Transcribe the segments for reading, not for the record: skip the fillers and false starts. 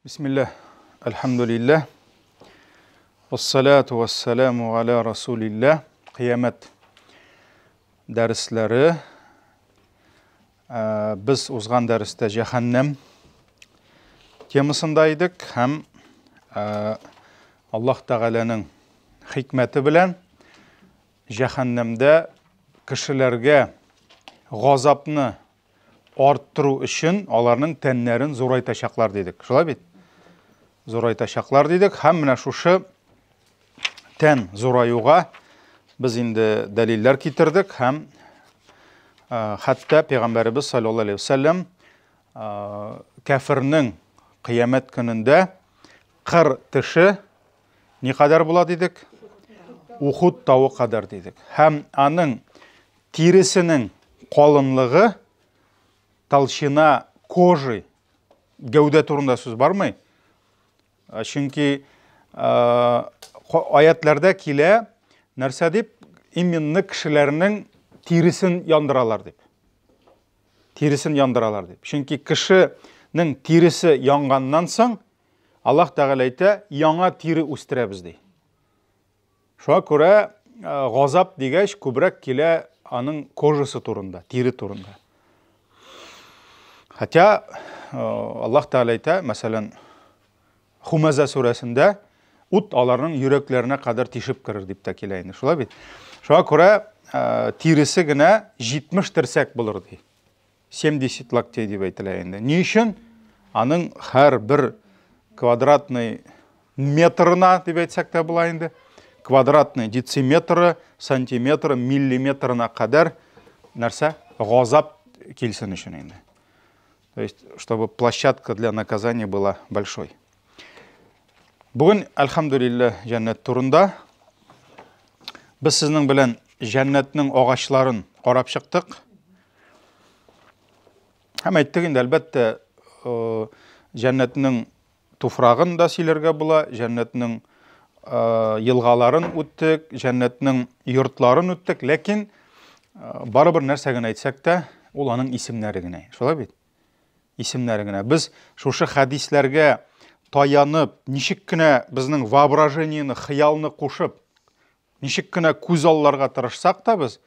Бисмилләһ, әлхәмдүлилләһ, вассалату вассаламу аля расулилләһ. Кыямәт дәресләре. Без узган дәрестә җәһәннәм темасында идек һәм Аллаһ Тәгаләнең хикмәте белән җәһәннәмдә кешеләргә газапны арттыру өчен аларның тәннәрен зурайтачаклар дидек. Шулай бит? Зурайтачаклар дидек һәм менә шушы тән зураюга без инде дәлилләр китердек һәм хәтта пәйгамбәребез саллаллаһу алейһи вәсәлләм кәфирнең кыямәт көнендә кыр теше никадәр була дидек? Ухуд тавы кадәр дидек. Һәм аның Тиресенең калынлыгы, толщина кожи, гәүдә турында сүз бармый. Чөнки аятларда килә, нәрсә дип, именно кешеләрнең тиресен яндыралар дип. Тиресен яндыралар дип. Чөнки кешенең тиресе янганнан соң, Аллаһ Тәгалә әйтә, яңа тире үстерәбез ди. Шуңа күрә газап дигәч күбрәк килә аның кожасы турында, тире турында. Хотя Аллаһ Тәгалә әйтә, мәсәлән, Хумаза сүрәсендә ут аларның йөрәкләренә кадәр тишеп керер дип тә килә инде. Шулай бит? Шуңа күрә тиресе генә 70 терсәк булыр ди. 70 локтей дип әйтелә инде. Ни өчен? Аның һәрбер квадратный метрына дип әйтсәк тә була инде. Квадратный дециметры, сантиметры, миллиметрына кадәр нәрсә? Газап килсен өчен инде. То есть, чтобы площадка для наказания была большой. Бүген, әлхәмдүлилләһ, җәннәт турында. Без сезнең белән җәннәтнең агачларын карап чыктык. Һәм әйттек инде, әлбәттә, җәннәтнең туфрагын да сөйләргә була, җәннәтнең елгаларын үттек, җәннәтнең йортларын үттек, ләкин барыбер нәрсә генә әйтсәк тә, ул аның исемнәре генә. Шулай бит? Исемнәре генә. Без шушы хәдисләргә таянып, ничек кенә безнең воображениене, хыялны кушып, Ничек кенә күз алларга тырышсак та без,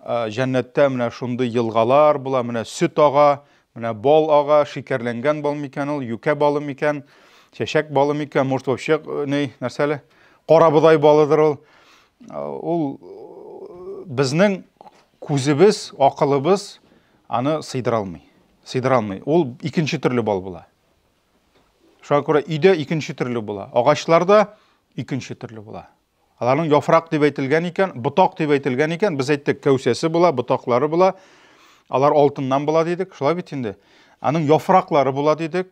җәннәттә менә шундый елгалар була, менә сөт ага, менә бал ага, шикәрләнгән бал микән ул, юкә балы микән, чәчәк балы микән, может вообще ни, нәрсә әле, карабодай балыдыр ул. Ул безнең күзебез, акылыбыз аны сыйдыра алмый. Сыйдыра алмый. Ул икенче төрле бал була. Шуңа күрә өйдә икенче төрле була. Агачларда икенче төрле була. Аларның яфрак дип әйтелгән икән, ботак дип әйтелгән икән, без әйттек, кәүсәсе була, ботаклары була. Алар алтыннан була дидек, шулай бит инде. Аның яфраклары була дидек,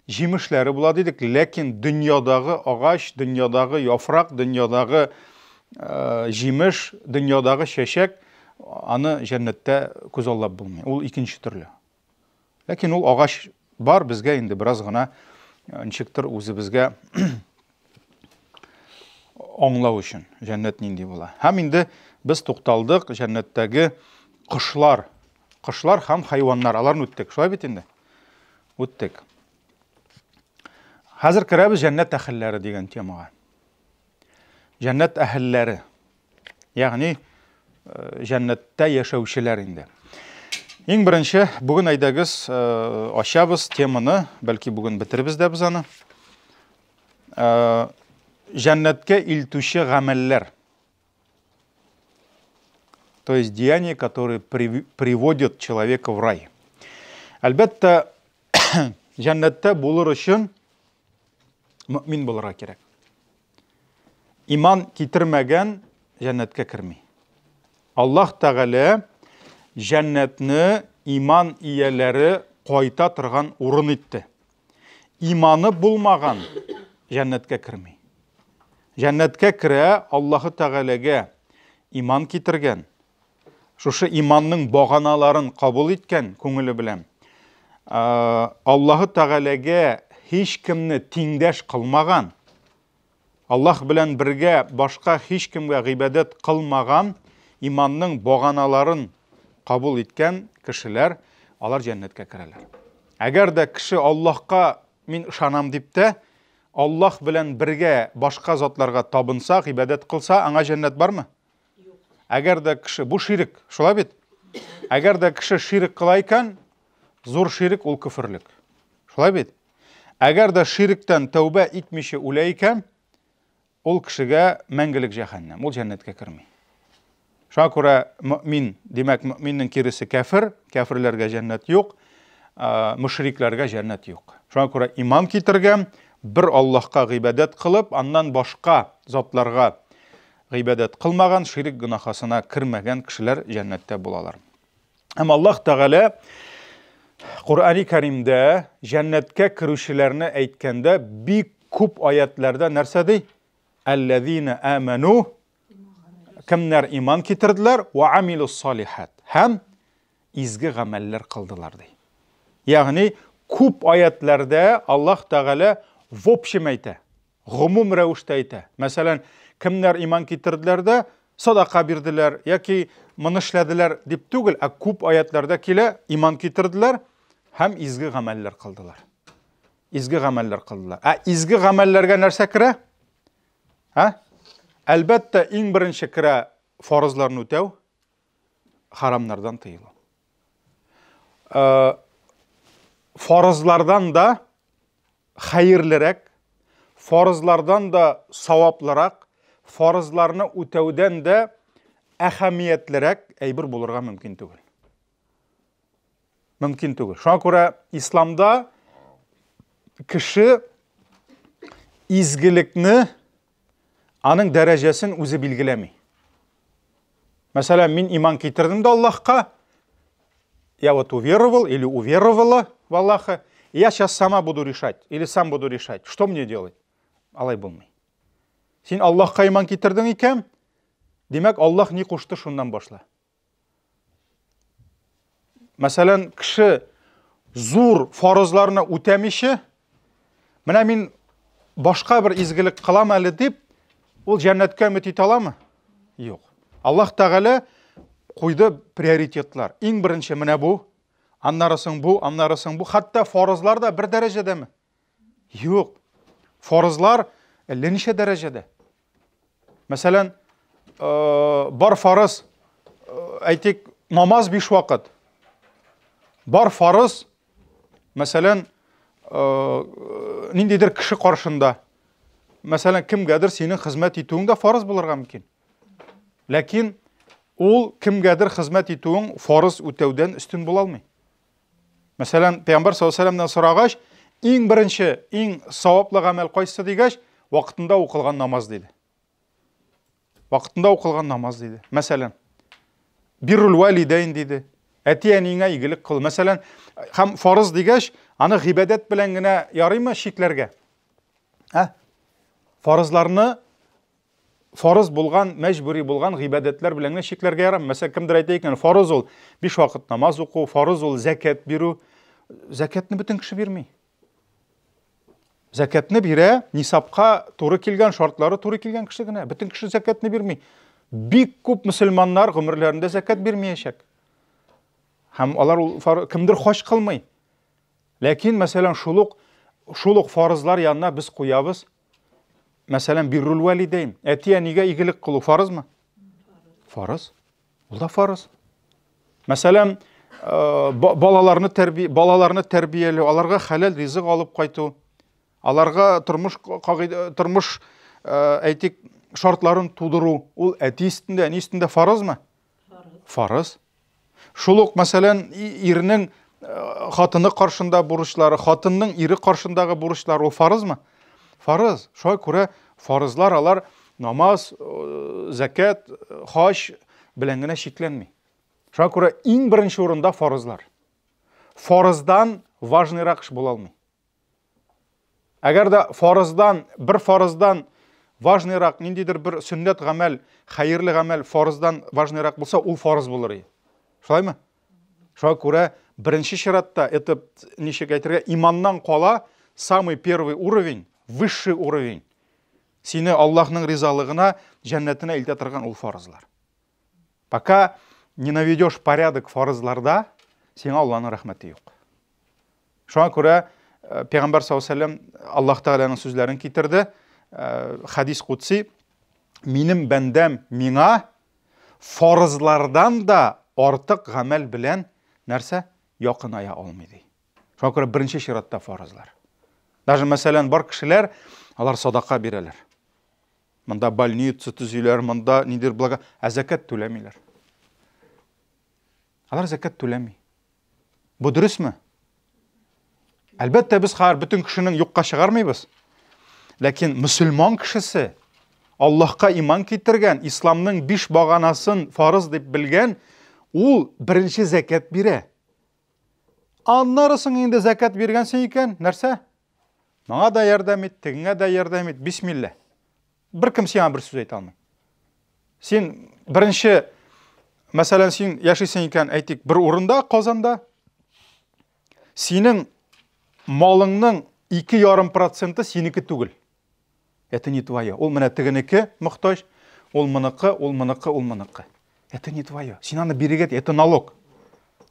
җимешләре була дидек, ләкин дөньядагы агач, дөньядагы яфрак, дөньядагы э, җимеш, дөньядагы чәчәк аны җәннәттә күзаллап булмый. Ул икенче төрле. Ләкин ул агач бар, безгә инде бераз гына э, ничектер үзебезгә аңлау өчен җәннәт нинди була. Һәм инде без тукталдык җәннәттәге кошлар, кошлар һәм хайваннар, аларны үттек. Шулай бит инде? Үттек. Хәзер керәбез җәннәт әһелләре дигән темага. Җәннәт әһелләре. Ягъни э, җәннәттә яшәүчеләр инде. Иң беренче, бүген әйдәгез э, ачабыз теманы, бәлки бүген бетербез дә без аны. Э, җәннәткә илтүче гамәлләр. То есть деяния, которые приводят человека в рай. Әлбәттә, җәннәттә булыр өчен мөмин булырга кирәк. Иман китермәгән җәннәткә керми. Аллаһ Тәгалә җәннәтне иман ияләре кайта торган урын итте. Иманы булмаган җәннәткә керми. Җәннәткә керә Аллаһы Тәгаләгә иман китергән, шушы иманның баганаларын кабул иткән күңеле белән, Аллаһы Тәгаләгә һичкемне тиңдәш кылмаган, Аллаһ белән бергә башка һичкемгә гыйбадәт кылмаган, иманның баганаларын кабул иткән кешеләр, алар җәннәткә керәләр. Әгәр дә кеше Аллаһка мин ышанам дип тә, Аллаһ белән бергә башка затларга табынса, гыйбадәт кылса, аңа җәннәт бармы? Юк. Әгәр дә кеше, бу ширек, шулай бит? Әгәр дә кеше ширек кыла икән, зур ширек ул көферлек. Шулай бит? Әгәр дә ширектән тәүбә итмичә үлә икән, Ул кешегә мәңгелек җәһәннәм, ул җәннәткә керми. Шуңа күрә мөмин, димәк, мөминнең киресе кәфер, кәферләргә җәннәт юк, мөшрикләргә җәннәт юк. Шуңа күрә иман китергән, бер Аллаһка гыйбадәт кылып, аннан башка затларга гыйбадәт кылмаган, ширек гөнаһасына кермәгән кешеләр җәннәттә булалар. Һәм Аллаһ Тәгалә Коръәни Кәримдә җәннәткә керүчеләрне әйткәндә бик күп аятларда нәрсә ди? Әлләзина аману кемнәр иман китерделәр ва амилус салихат һәм изге гамәлләр кылдылар ди. Ягъни күп аятларда Аллаһ Тәгалә в общем әйтә. Гомум рәвештә әйтә. Мәсәлән, кемнәр иман китерделәр дә, садака бирделәр яки моны эшләделәр дип түгел, ә күп аятларда килә, иман китерделәр һәм изге гамәлләр кылдылар. Изге гамәлләр кылдылар. Ә изге гамәлләргә нәрсә керә? Ә? Әлбәттә, иң беренче керә фарызларны үтәү, харамнардан тыелу. Э, фарызлардан да хәерлерәк, фарызлардан да саваплырак, фарызларны үтәүдән дә әһәмиятлерәк әйбер булырга мөмкин түгел. Мөмкин түгел. Шуңа күрә исламда кеше изгелекне аның дәрәҗәсен үзе билгеләми. Мәсәлән, мин иман китердем дә Аллаһка, я вот уверовал или уверовала в Аллаха, и я сейчас сама буду решать или сам буду решать, что мне делать? Алай булмый. Син Аллаһка иман китердең икән, димәк, Аллаһ ни кушты, шуннан башла. Мәсәлән, кеше зур фарызларны үтәмичә, менә мин башка бер изгелек кылам әле дип, ул җәннәткә өмет итә аламы? Юк. Аллаһ Тәгалә куйды приоритетлар. Иң беренче менә бу, аннары соң бу, аннары соң бу. Хәтта фарызлар да бер дәрәҗәдәме? Юк. Фарызлар әллә ничә дәрәҗәдә. Мәсәлән, э, бар фарыз, э, әйтик, намаз биш вакыт. Бар фарыз, мәсәлән, э, ниндидер кеше каршында. Мәсәлән, кемгәдер синең хезмәт итүең дә фарыз булырга мөмкин. Ләкин ул кемгәдер хезмәт итүең фарыз үтәүдән өстен була алмый. Мәсәлән, Пәйгамбәр саллаллаһу алейһи сорагач, иң беренче, иң саваплы гамәл кайсы дигәч, вакытында укылган намаз диде. Вакытында укылган намаз диде. Мәсәлән, биррул валидайн диде. Әти-әниеңә игелек кыл. Мәсәлән, һәм фарыз дигәч, аны гыйбадәт белән генә ярыймы чикләргә? Ә? Фарызларны фарыз булган, мәҗбүри булган гыйбадәтләр белән генә чикләргә ярамый. Мәсәлән, кемдер әйтә икән, фарыз ул биш вакыт намаз уку, фарыз ул зәкят бирү. Зәкятне бөтен кеше бирми. Зәкятне бирә нисабка туры килгән, шартлары туры килгән кеше генә. Бөтен кеше зәкятне бирми. Бик күп мөселманнар гомерләрендә зәкят бирмәячәк. Һәм алар ул кемдер хаҗ кылмый. Ләкин, мәсәлән, шул ук шул ук фарызлар янына без куябыз. Мәсәлән, биррул валидейн. Әти-әнигә игелек кылу фарызмы? Фарыз. Ул да фарыз. Мәсәлән, э, балаларны тәрбия балаларны тәрбияләү, аларга хәләл ризык алып кайту, аларга тормыш кагыйдә тормыш э, әйтик шартларын тудыру, ул әти өстендә, әни өстендә фарызмы? Фарыз. Шул ук, мәсәлән, ирнең э, хатыны каршында бурычлары, хатынның ире каршындагы бурычлары ул фарызмы? Фарыз. Шуңа күрә фарызлар алар намаз, э, зәкят, хаҗ белән генә чикләнми. Шуңа күрә иң беренче урында фарызлар. Фарыздан важныйрак эш була алмый. Әгәр дә фарыздан, бер фарыздан важныйрак ниндидер бер сөннәт гамәл, хәерле гамәл фарыздан важныйрак булса, ул фарыз булыр иде. Шулаймы? Шуңа күрә беренче чиратта это ничек әйтергә, иманнан кала самый первый уровень, высший уровень. Сине Аллаһның ризалыгына, җәннәтенә илтә торган ул фарызлар. Пока не наведешь порядок фарызларда, сиңа Аллаһның рәхмәте юк. Шуңа күрә Пәйгамбәр саллаллаһу алейһи вәсәлләм Аллаһ Тәгаләнең сүзләрен китерде. Хадис кудси, минем бәндәм миңа фарызлардан да артык гамәл белән нәрсә якыная алмый ди. Шуңа күрә беренче чиратта фарызлар. Даже мәсәлән, бар кешеләр, алар садака бирәләр. Монда больница төзиләр, монда нидер благо, ә зәкәт түләмиләр. Алар зәкәт түләми. Бу дөресме? Әлбәттә, без хәзер бөтен кешенең юкка чыгармыйбыз. Ләкин мөселман кешесе Аллаһка иман китергән, исламның биш баганасын фарыз дип белгән, ул беренче зәкәт бирә. Аннары соң инде зәкәт биргәнсең икән, нәрсә? Моңа да ярдәм ит, тегеңә дә ярдәм ит, бисмилла. Беркем сиңа бер сүз әйтә алмый. Син беренче, мәсәлән, син яшисең икән, әйтик, бер урында, Казанда, синең малыңның 2,5 проценты синеке түгел. Это не твое. Ул менә тегенеке мохтаҗ, ул моныкы, ул моныкы, ул моныкы. Это не твое. Син аны бирергә, это налог.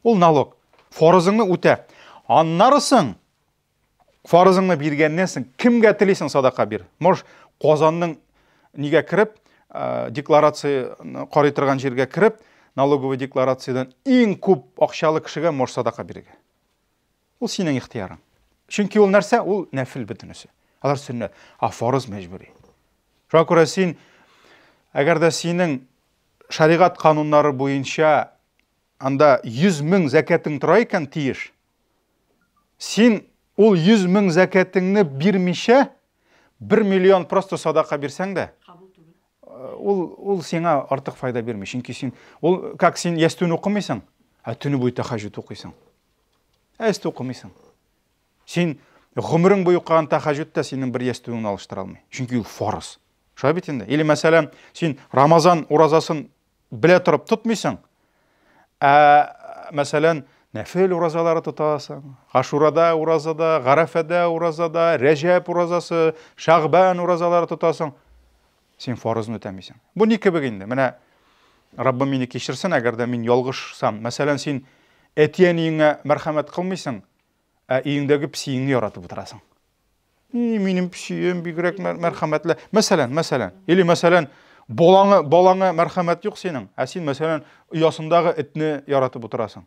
Ул налог. Фарызыңны үтә. Аннары соң фарызыңны биргәннән соң кемгә телисең садака бир. Можешь Казанның нигә кереп, декларация карый торган җиргә кереп, налоговый декларациядән иң күп акчалы кешегә можешь садака бирергә. Ул синең ихтыярың. Чөнки ул нәрсә? Ул нәфил бөтенесе. Алар сөннәт. А фарыз мәҗбүри. Шуңа күрә син, әгәр дә синең шәригать кануннары буенча анда 100 мең зәкәтең тора икән тиеш, син ул 100 мең зәкәтеңне бирмичә 1 миллион просто садака бирсәң дә, ул сиңа артык файда бирми. Чөнки син ул как син ястүне укымыйсың, ә төне буе тәһәҗҗүд укыйсың. Ә ястү укымыйсың. Син гомерең буе укыган тәһәҗҗүд тә синең бер ястүеңне алыштыра алмый. Чөнки ул фарыз. Шулай бит инде. Или мәсәлән, син Рамазан уразасын белә торып тотмыйсың, ә мәсәлән, нәфил уразалары тотасың. Ашурада уразада, Гарәфәдә уразада, Рәҗәб уразасы, Шәгъбән уразалары тотасың. Син фарызны үтәмисең. Бу ни кебек инде? Менә Раббым мине кичерсен, әгәр дә мин ялгышсам. Мәсәлән, син әти-әниеңә мәрхәмәт кылмыйсың, ә өеңдәге песиеңне яратып утырасың. И, минем песием бигрәк мәрхәмәтле. Мәсәлән, мәсәлән. Или мәсәлән, балаңа, балаңа мәрхәмәт юк синең, ә син мәсәлән, оясындагы этне яратып утырасың.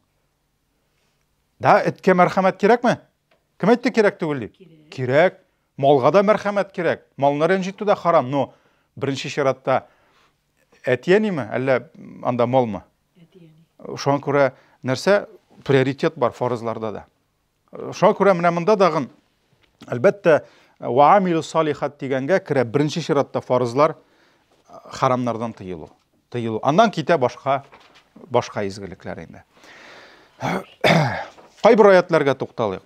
Да, эткә мәрхәмәт кирәкме? Кем әйтте кирәк түгел дип? Кирәк. Кирәк. Малга да мәрхәмәт кирәк. Малны рәнҗетү дә харам, но беренче чиратта әти-әниме, әллә анда малмы? Әти-әни. Шуңа күрә нәрсә приоритет бар фарызларда да. Шуңа күрә менә монда дагын әлбәттә ва амилу салихат дигәнгә керә беренче чиратта фарызлар харамнардан тыелу. Тыелу. Аннан китә башка башка изгелекләр инде. Кайбер аятларга тукталыйк.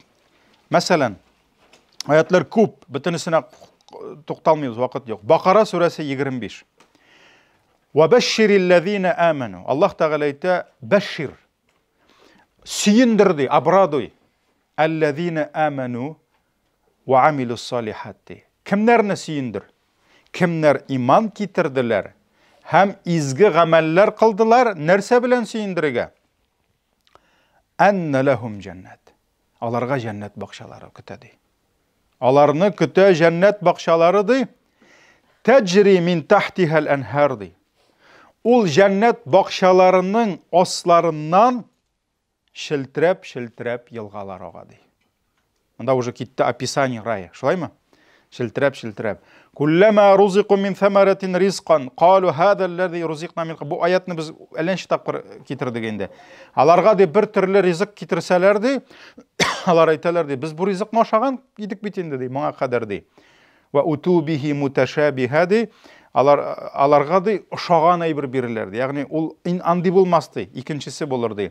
Мәсәлән, аятлар күп, бөтенесенә тукталмыйбыз, вакыт юк. Бакара сүрәсе 25. Ва башширилләзина аману. Аллаһ Тәгалә әйтә, башшир. Сөендер ди, обрадуй. Аллазина аману ва амилус салихат ди. Кемнәрне сөендер? Кемнәр иман китерделәр һәм изге гамәлләр кылдылар, нәрсә белән сөендерергә? Анна лахум җәннәт. Аларга җәннәт бакчалары көтә ди. Аларны көтә җәннәт бакчалары ди. Таҗри мин тахтихал анһар ди. Ул җәннәт бакчаларының асларыннан челтерәп-челтерәп елгалар ага ди. Монда уже китте описание рая. Шулаймы? Челтерәп-челтерәп. Куллама рузику мин thamaratin ризкан, калу хаза аллази рузикна мин. Бу аятны без әллә ничә тапкыр китердек инде. Аларга ди бер төрле ризык китерсәләр ди, алар әйтәләр ди, без бу ризыкны ашаган идек бит инде ди, моңа кадәр ди. Ва уту бихи муташабиха ди. Алар аларга ди ошаган әйбер бирелер ди. Ягъни ул андый булмас ди, икенчесе булыр ди.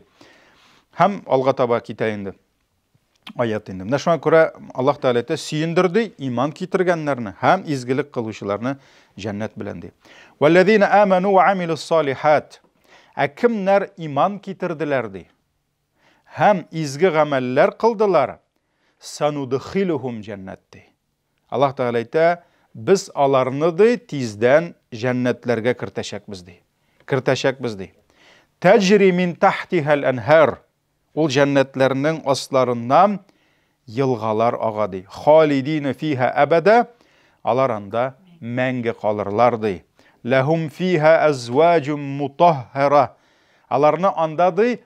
Һәм алга таба китә инде. Аят инде. Менә шуңа күрә Аллаһ Тәгалә әйтә, сөендерде иман китергәннәрне һәм изгелек кылучыларны җәннәт белән ди. Валлазина аману ва амилус салихат. Ә кемнәр иман китерделәр ди? Һәм изге гамәлләр кылдылар, санудхилухум җәннәт ди. Аллаһ Тәгалә әйтә, без аларны ди тиздән җәннәтләргә кертәчәкбез ди. Кертәчәкбез ди. Таҗри мин тахтихал анһар. Ул җәннәтләрнең асларыннан елгалар ага, ди. Халидина фиха әбәдә, алар анда мәңге калырлар, ди. Ләһум фиха әзваҗум мутаххара. Аларны анда, ди,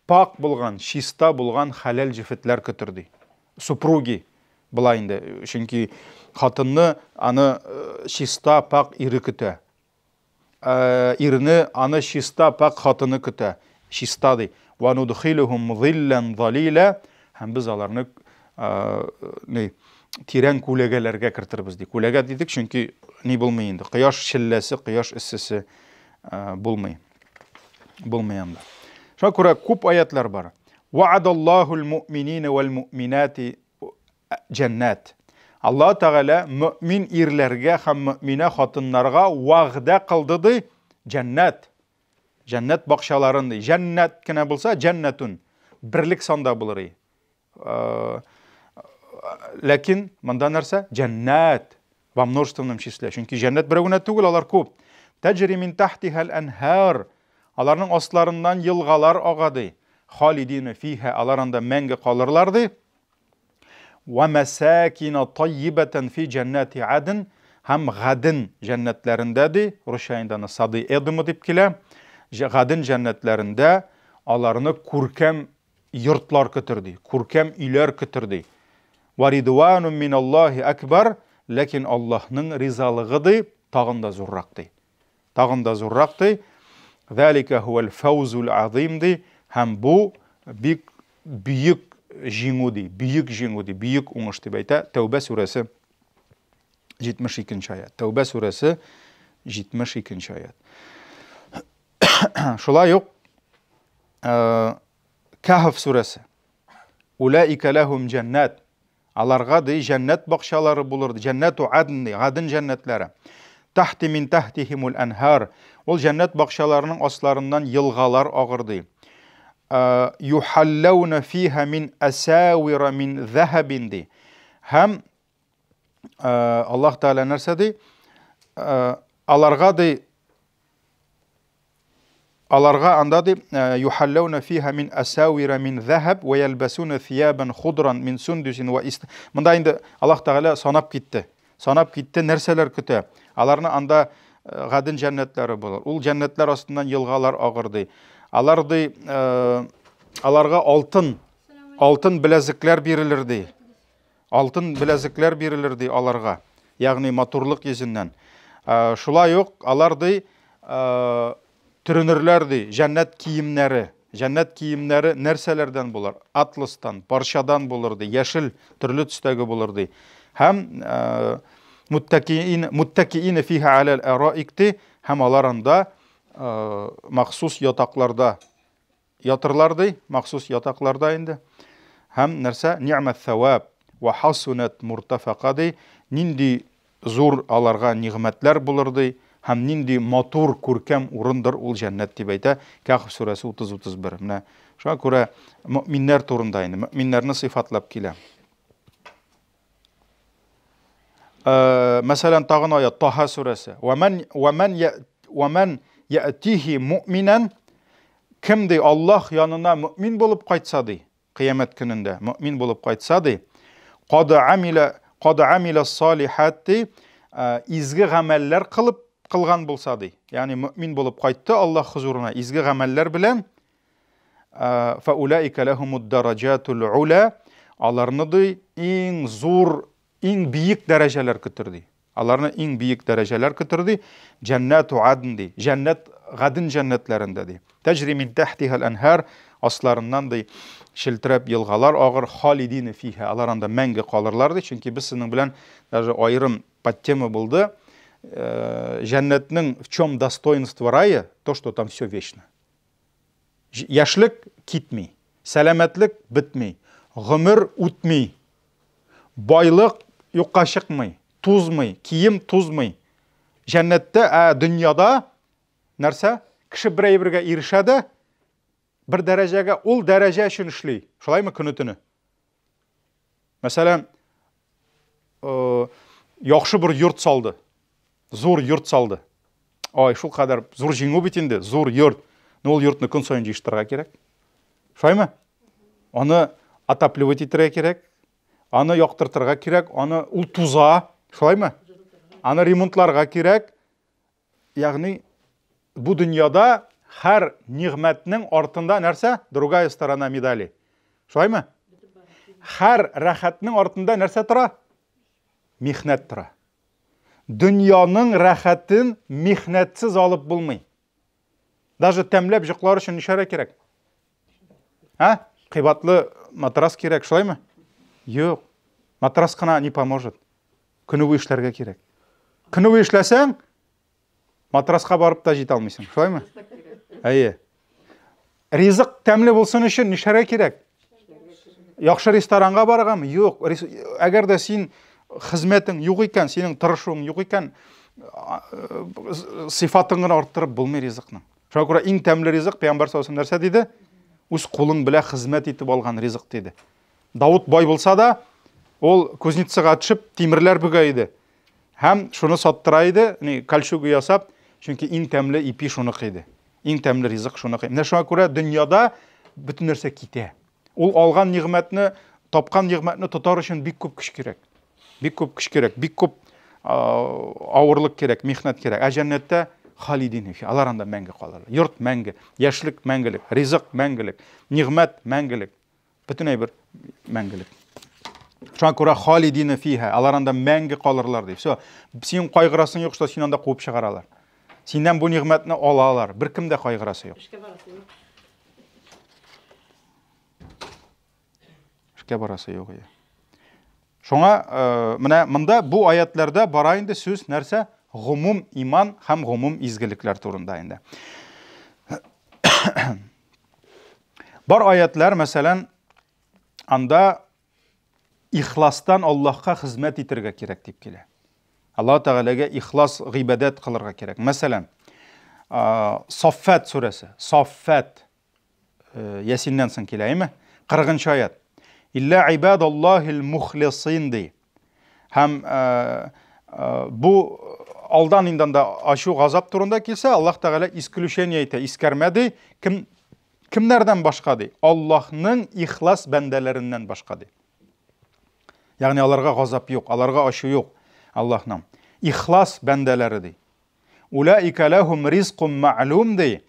пак булган, чиста булган хәләл җефетләр көтер, ди. Супруги була инде, чөнки хатынны аны э, чиста, пак ире көтә. Э, ирне аны чиста, пак хатыны көтә. Чиста ди. Ва нудхилухум зиллан залила һәм без аларны э, ни тирән күләгәләргә кертербез ди. Күләгә дидек, чөнки ни булмый инде. Кояш челләсе, кояш эссесе э, булмый. Булмый анда. Шуңа күрә күп аятлар бар. Вa'адаллахул муъминина вал муъминати җәннәт. Аллаһ Тәгалә мөэмин ирләргә һәм мөэминә хатыннарга вәгъдә кылды ди, җәннәт. Җәннәт бакчаларын ди. Җәннәт кенә булса, җәннәтун. Берлек санда булыр и. Э, ләкин монда нәрсә? Җәннәт во множественном числе. Чөнки җәннәт берәү генә түгел, алар күп. Таҗри мин тахтиха әнһар. Аларның асларыннан елгалар ага ди. Халидина фиха, алар анда мәңге калырлар ди. Вә мәсәкина таййибәтән фи җәннәти адн һәм Гаден җәннәтләрендә ди, русча инде аны сады Эдема дип килә, Гаден җәннәтләрендә аларны күркәм йортлар көтер ди, күркәм өйләр көтер ди. Вә ридванум миналлаһи акбар, ләкин Аллаһның ризалыгы ди, тагын да зуррак ди. Тагын да зуррак ди. Зәлика һуәл фәүзул азим ди, һәм бу бик бөек җиңү ди, бөек җиңү ди, бөек уңыш дип әйтә Тәүбә сүрәсе 72 нче аят. Тәүбә сүрәсе 72 нче аят. Шулай ук э, Кәһф сүрәсе. Улаика ләһум җәннәт. Аларга, ди, җәннәт бакчалары булыр, җәннәту адн, ди, гаден җәннәтләре. Тахти мин тахтихимул әнһар. Ул җәннәт бакчаларының асларыннан елгалар агыр, ди. Э, юхаллауна фиха мин асавира мин захабин, ди. Һәм э, Аллаһ Тәгалә нәрсә ди? Э, аларга, ди, Аларга анда ди, э, юхаллауна фиха мин асавира мин захаб ва ялбасуна thиябан худран мин сундусин ва ист. Монда инде Аллаһ Тәгалә санап китте. Санап китте, нәрсәләр көтә. Аларны анда э, гаден җәннәтләре булыр. Ул җәннәтләр астыннан елгалар агыр ди. Алар ди, э, аларга алтын, алтын беләзекләр бирелер ди. Алтын беләзекләр бирелер ди аларга, ягъни матурлык йөзеннән. Э, шулай ук алар ди э, төренерләр ди җәннәт киемнәре. Җәннәт киемнәре нәрсәләрдән булыр? Атластан, парчадан булыр ди, яшел төрле төстәге булыр ди. Һәм э, муттакиин муттакиин фиха алал араик ди, һәм алар анда махсус ятакларда Ятырлар ди, махсус ятакларда инде. Һәм нәрсә? Ни'мәт сәваб вә хасунат муртафака ди, нинди зур аларга нигъмәтләр булыр ди, һәм нинди матур, күркәм урындыр ул җәннәт дип әйтә Кәһф сүрәсе 30-31. Менә шуңа күрә мөэминнәр турында инде, мөэминнәрне сыйфатлап килә. Э, мәсәлән, тагын аят, Таһа сүрәсе. Вәмән вәмән вәмән яътихи муъминан кем ди Аллаһ янына мөмин булып кайтса ди, кыямәт көнендә мөмин булып кайтса ди, кад амила кад амила салихат ди, э, изге гамәлләр кылып кылган булса ди. Ягъни мөмин булып кайтты Аллаһ хозурына изге гамәлләр белән, Фәуләика ләһумуд дараҗатул ула, аларны ди иң зур, иң биек дәрәҗәләр көтер ди. Аларны иң биек дәрәҗәләр көтер ди. Җәннәту адн ди. Җәннәт гаден җәннәтләрендә ди. Тәҗри мин тәхтихал әнһар, асларыннан ди челтерәп елгалар агыр, халидина фиһа. Алар анда мәңге калырлар ди. Чөнки без сезнең белән даже аерым подтема булды. Э, җәннәтнең в чем достоинство рая, то, что там все вечно. Яшьлек китми, сәламәтлек бетми, гомер үтми, байлык юкка чыкмый, тузмый, кием тузмый. Җәннәттә, ә дөньяда нәрсә? Кеше бер әйбергә ирешә дә, бер дәрәҗәгә, ул дәрәҗә өчен эшли. Шулаймы көне-төне? Мәсәлән, э, яхшы бер йорт салды. Зур йорт салды. Ай, шул кадәр зур җиңү бит инде, зур йорт. Но ул йортны көн саен җыештырырга кирәк. Шулаймы? Аны отапливать итәргә кирәк. Аны яктыртырга кирәк, аны ул туза, шулаймы? Аны ремонтларга кирәк. Ягъни бу дөньяда һәр нигъмәтнең артында нәрсә? Другая сторона медали. Шулаймы? Һәр рәхәтнең артында нәрсә тора? Михнәт тора. Дөньяның рәхәтен михнәтсез алып булмый. Даже тәмләп җоклар өчен ничәрә кирәк? А? Кыйбатлы матрас кирәк, шулаймы? Юк. Матрас кына не поможет. Көне буе эшләргә кирәк. Көне буе эшләсәң, матраска барып та җитә алмыйсың, шулаймы? Әйе. Ризык тәмле булсын өчен нишләргә кирәк? Яхшы ресторанга барыргамы? Юк. Әгәр дә син хезмәтең юк икән, синең тырышуың юк икән, сыйфатын гына арттырып булмый ризыкның. Шуңа күрә иң тәмле ризык пәйгамбәр саллаллаһу алейһи нәрсә диде? Үз кулың белән хезмәт итеп алган ризык диде. Давыт бай булса да, ул кузницага төшеп тимерләр бөгә иде. Һәм шуны саттыра иде, ни кольчуга ясап, чөнки иң тәмле ипи шуныкы иде. Иң тәмле ризык шуныкы. Менә шуңа күрә дөньяда бөтен нәрсә китә. Ул алган нигъмәтне, тапкан нигъмәтне тотар өчен бик күп көч кирәк. Бик күп көч кирәк, бик күп авырлык кирәк, михнәт кирәк. Ә җәннәттә халидин фи, алар анда мәңге калырлар. Йорт мәңге, яшьлек мәңгелек, ризык мәңгелек, нигъмәт мәңгелек. Бөтен әйбер мәңгелек. Шуңа күрә халидина фиһа, алар анда мәңге калырлар ди. Все, син кайгырасың юк, что син анда куып чыгаралар. Синнән бу нигъмәтне алалар. Беркем дә кайгырасы юк. Эшкә барасы юк. Эшкә барасы юк. Шуңа э, менә монда бу аятларда бара инде сүз нәрсә? Гомум иман һәм гомум изгелекләр турында инде. Бар аятлар, мәсәлән, анда ихластан Аллаһка хезмәт итәргә кирәк дип килә. Аллаһ Тәгаләгә ихлас гыйбадәт кылырга кирәк. Мәсәлән, Саффат сүрәсе, Саффат э, Ясиннән соң килә, әйме? 40 аят. Илля ибадаллахил мухлисин ди. Һәм э, э, бу алдан инде анда ачу газап турында килсә, Аллаһ Тәгалә исключение әйтә, искәрмә ди, кем кемнәрдән башка ди? Аллаһның ихлас бәндәләреннән башка ди. Ягъни аларга газап юк, аларга ачу юк Аллаһның. Ихлас бәндәләре ди. Улаика ләһум ризкум мәгълүм ди.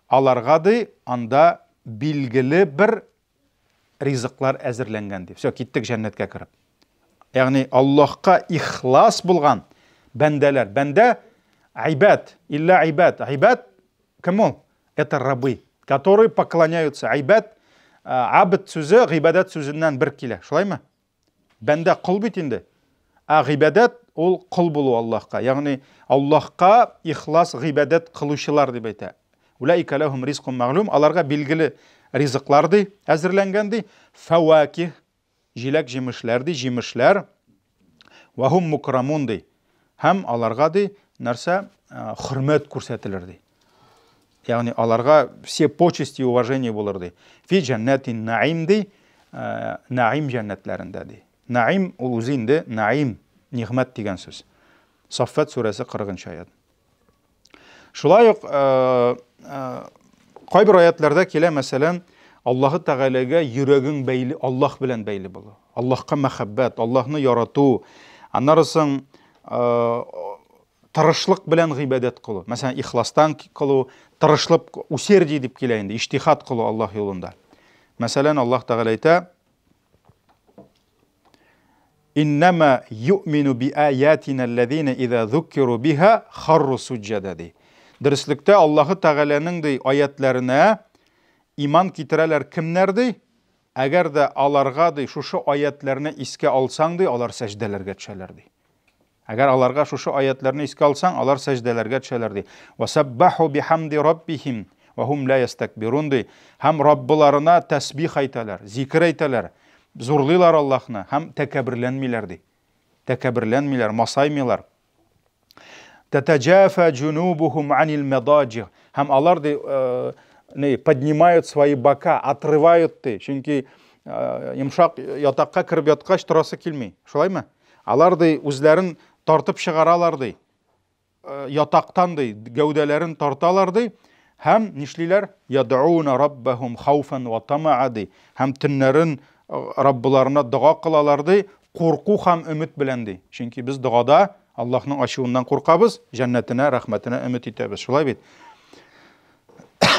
Аларга ди анда билгеле бер ризыклар әзерләнгән ди. Все, киттек җәннәткә кереп. Ягъни Аллаһка ихлас булган бәндәләр. Бәндә айбәт, илля айбәт. Айбәт кем ул? Это рабы, которые поклоняются. Айбәт, абд сүзе гыйбадәт сүзеннән бер килә. Шулаймы? Бәндә кол бит инде. Ә гыйбадәт ул кол булу Аллаһка. Ягъни Аллаһка ихлас гыйбадәт кылучылар дип әйтә. Улаика ләһум ризкун мәгълүм. Аларга билгеле ризыклар ди, әзерләнгән ди. Фәваких, җиләк җимешләр ди, җимешләр. Вахум мукрамун ди. Һәм аларга ди, нәрсә хөрмәт күрсәтелер ди. Ягъни аларга все почести и уважение булыр ди. Фи җәннәтин наим ди, наим җәннәтләрендә ди. Наим ул үзе инде наим, нигъмәт дигән сүз. Саффат сүрәсе 40 аят. Шулай ук кайбер аятларда килә, мәсәлән, Аллаһы Тәгаләгә йөрәгең бәйле, Аллаһ белән бәйле булу. Аллаһка мәхәббәт, Аллаһны ярату. Аннары соң тырышлык белән гыйбадәт кылу. Мәсәлән, ихластан кылу, тырышлык, усердие дип килә инде, иҗтихад кылу Аллаһ юлында. Мәсәлән, Аллаһ Тәгалә әйтә: Иннама юъмину би аятина аллазина иза зуккиру биха харру суджада ди. Дөреслектә Аллаһы Тәгаләнең ди аятларына иман китерәләр кемнәр ди? Әгәр дә аларга ди шушы аятларны искә алсаң ди, алар сәҗдәләргә төшәләр ди. Әгәр аларга шушы аятларны искә алсаң, алар сәҗдәләргә төшәләр ди. Васаббаху бихамди раббихим ва хум ла ястакбирун ди. Һәм Раббыларына тәсбих әйтәләр, зикер әйтәләр, зурлыйлар Аллаһны һәм тәкәбберләнмиләр ди. Тәкәбберләнмиләр, масаймыйлар. Татаджафа джунубухум анил мададжи. Һәм алар ди, э, не, поднимают свои бока, отрывают ди. Чөнки э, йомшак ятакка кереп яткач торасы килми. Шулаймы? Алар ди үзләрен тартып чыгаралар ди. Э, ятактан ди, гәүдәләрен тарталар ди. Һәм нишлиләр? Яд'уна раббахум хауфан ва тамаа ди. Һәм төннәрен Раббыларына дога кылалар ди, курку һәм өмет белән ди. Чөнки без догада Аллаһның ачуыннан куркабыз, җәннәтенә, рәхмәтенә өмет итәбез. Шулай бит?